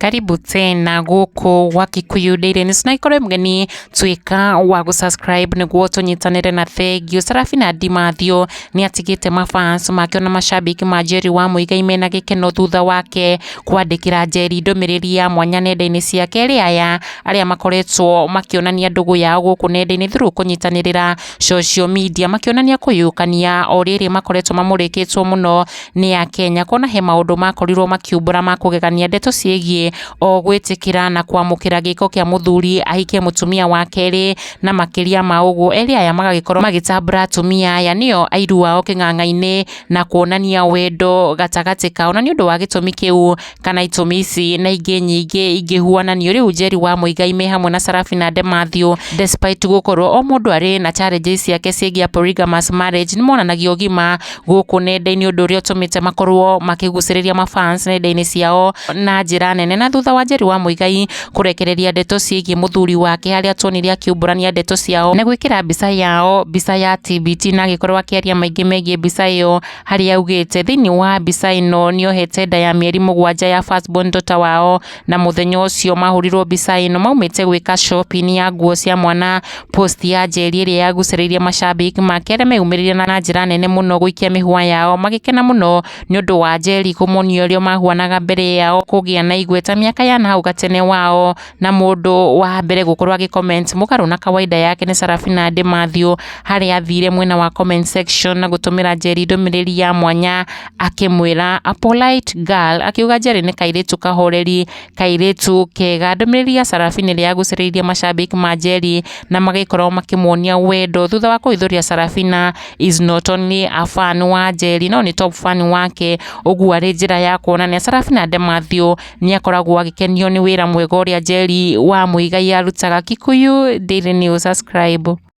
Karibu tena gũkũ gwa Kikuyu Daily News na ikorwo mũgeni tuĩka wa gũ-subscribe nĩguo tũnyitanĩre na thengiũ. Sarafina Di Mathew nĩ atigĩte mafans make na mashabiki ma Njeri wa Muigai mena gĩkeno thutha wake kwandĩkĩra Njeri ndũmĩrĩri ya mwanya nenda-inĩ ciake. Erĩ aya arĩa makoretwo makĩonania ndũgũ yao gũkũ nenda-inĩ through kũnyitanĩrĩra social media, makĩonania kũyũkania o rĩrĩ makoretwo mamũrĩkĩtwo mũno nĩ Akenya, kuona he maũndũ makorirwo makiumbũra ma kũgegania, ndeto ciĩgiĩ o gwĩtĩkĩra na kwamũkĩra gĩko kĩa mũthuri ahikie mũtumia wa kerĩ, na makĩria ma ũguo erĩ aya magagĩkorwo magĩtambũra atumia aya nĩo airu ao kĩng'ang'a-inĩ na kuonania wendo gatagatĩ kao. Na nĩ ũndũ wa gĩtũmi kĩu kana itũmi ici na ingĩ nyingĩ ingĩhuananio, rĩu Njeri wa Muigai me hamwe na Sarafina De Mathew, despite gũkorwo o mũndũ arĩ na challenges ciake ciĩgiĩ polygamous marriage, nĩ monanagia ũgima gũkũ nenda-inĩ, ũndũ ũrĩa ũtũmĩte makorwo makĩgucĩrĩria mafans nenda-inĩ ciao na njĩra nene. Na thutha wa Njeri wa Muigai kũrekereria ndeto ciĩgiĩ mũthuri wake, harĩa tuonire akiumbũrania ndeto ciao na gwĩkĩra mbica yao, mbica ya TBT, na agĩkorwo akĩaria maingĩ megiĩ mbica ĩyo, harĩa augĩte thĩinĩ wa mbica ĩno nĩohete nda ya mĩeri 7 ya first born daughter wao, na mũthenya ũcio mahũrirwo mbica ĩno maumĩte gwĩka shopping ya nguo cia mwana. Post ya Njeri ĩrĩa yagucĩrĩirie mashabiki make arĩa meyumĩririe na njĩra nene mũno gũikia mĩhũa yao, magĩkena mũno nĩ ũndũ wa Njeri kũmonia ũrĩa mahuanaga mbere yao kũgĩa na igweta mĩaka ya nahau gatene wao. Na mũndũ wa mbere gũkorwo agĩ comment mũgarũ na kawaida yake nĩ Sarafina De Mathew, harĩa athire mwena wa comment section na gũtũmĩra Njeri ndũmĩrĩri ya mwanya akĩmwĩra "a polite girl", akiuga Njeri nĩ kairĩtu kahoreri, kairĩtu kega. Ndũmĩrĩri ya Sarafina ĩrĩa yagucĩrĩirie mashabiki ma Njeri na magĩkorwo makĩmuonia wendo thutha wa kũhithũria Sarafina is not only a fan wa Njeri no nĩ top fan wake. Ũguo arĩ njĩra ya kuonania Sarafina De Mathew nĩ akoragwo agĩkenio nĩ wĩra mwega ũrĩa Njeri wa Muigai arutaga. Kikuyu Daily News, subscribe.